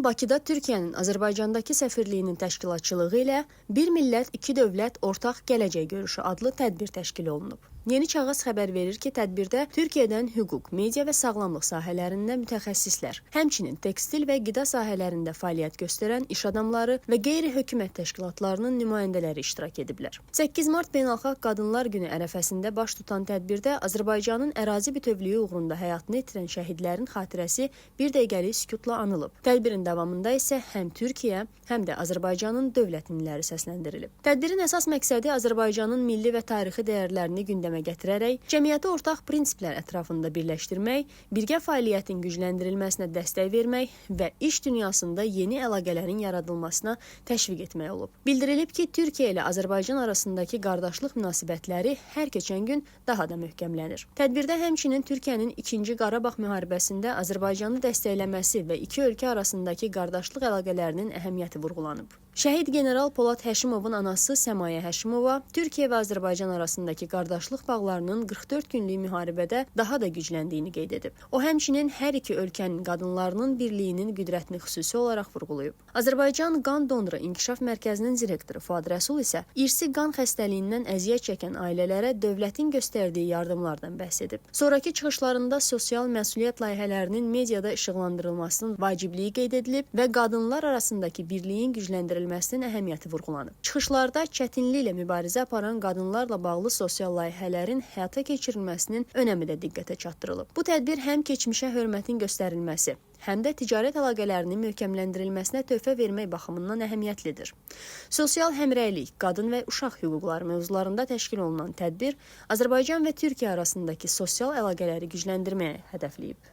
Bakıda Türkiyənin Azərbaycandakı səfirliyinin təşkilatçılığı ilə "Bir millət, iki dövlət, ortaq gələcək" görüşü adlı tədbir təşkil olunub. Yeni Çağaz xəbər verir ki, tədbirdə Türkiyədən hüquq, media və sağlamlıq sahələrində mütəxəssislər, həmçinin tekstil və qida sahələrində fəaliyyət göstərən iş adamları və qeyri-hökumət təşkilatlarının nümayəndələri iştirak ediblər. 8 mart Beynəlxalq Qadınlar Günü ərəfəsində baş tutan tədbirdə Azərbaycanın ərazi bütövlüyü uğrunda həyatını itirən şəhidlərin xatirəsi bir dəqiqəlik sükutla anılıb. Tədbirin davamında isə həm Türkiyə, həm də Azərbaycanın dövlət himnləri səsləndirilib. Tədbirin əsas məqsədi Azərbaycanın milli və tarixi dəyərlərini gündəmə gətirərək cəmiyyəti ortaq prinsiplər ətrafında birləşdirmək, birgə fəaliyyətin gücləndirilməsinə dəstək vermək və iş dünyasında yeni əlaqələrin yaradılmasına təşviq etmək olub. Bildirilib ki, Türkiyə ilə Azərbaycan arasındakı qardaşlıq münasibətləri hər keçən gün daha da möhkəmlənir. Tədbirdə həmçinin Türkiyənin 2-ci Qarabağ müharibəsində Azərbaycanı dəstəkləməsi və iki ölkə arasındakı qardaşlıq əlaqələrinin əhəmiyyəti vurğulanıb. Şəhid general Polad Həşimovun anası Səmayə Həşimova Türkiyə və Azərbaycan arasındakı qardaşlıq bağlarının 44 günlük müharibədə daha da gücləndiyini qeyd edib. O həmçinin hər iki ölkənin qadınlarının birliyinin qüdrətini xüsusi olaraq vurğulayıb. Azərbaycan Qan Donoru İnkişaf Mərkəzinin direktoru Fuad Rəsul isə irsi qan xəstəliyindən əziyyət çəkən ailələrə dövlətin göstərdiyi yardımlardan bəhs edib. Sonrakı çıxışlarında sosial məsuliyyət layihələrinin mediada işıqlandırılmasının vacibliyi qeyd edilib və qadınlar arasındakı birliyin gücləndirilməsinin əhəmiyyəti vurğulanıb. Çıxışlarda çətinliklə mübarizə aparan qadınlarla bağlı sosial layihələrin həyata keçirilməsinin önəmi də diqqətə çatdırılıb. Bu tədbir həm keçmişə hörmətin göstərilməsi, həm də ticarət əlaqələrinin möhkəmləndirilməsinə töhfə vermək baxımından əhəmiyyətlidir. Sosial həmrəylik, qadın və uşaq hüquqları mövzularında təşkil olunan tədbir Azərbaycan və Türkiyə arasındakı sosial əlaqələri gücləndirməyə hədəfləyib.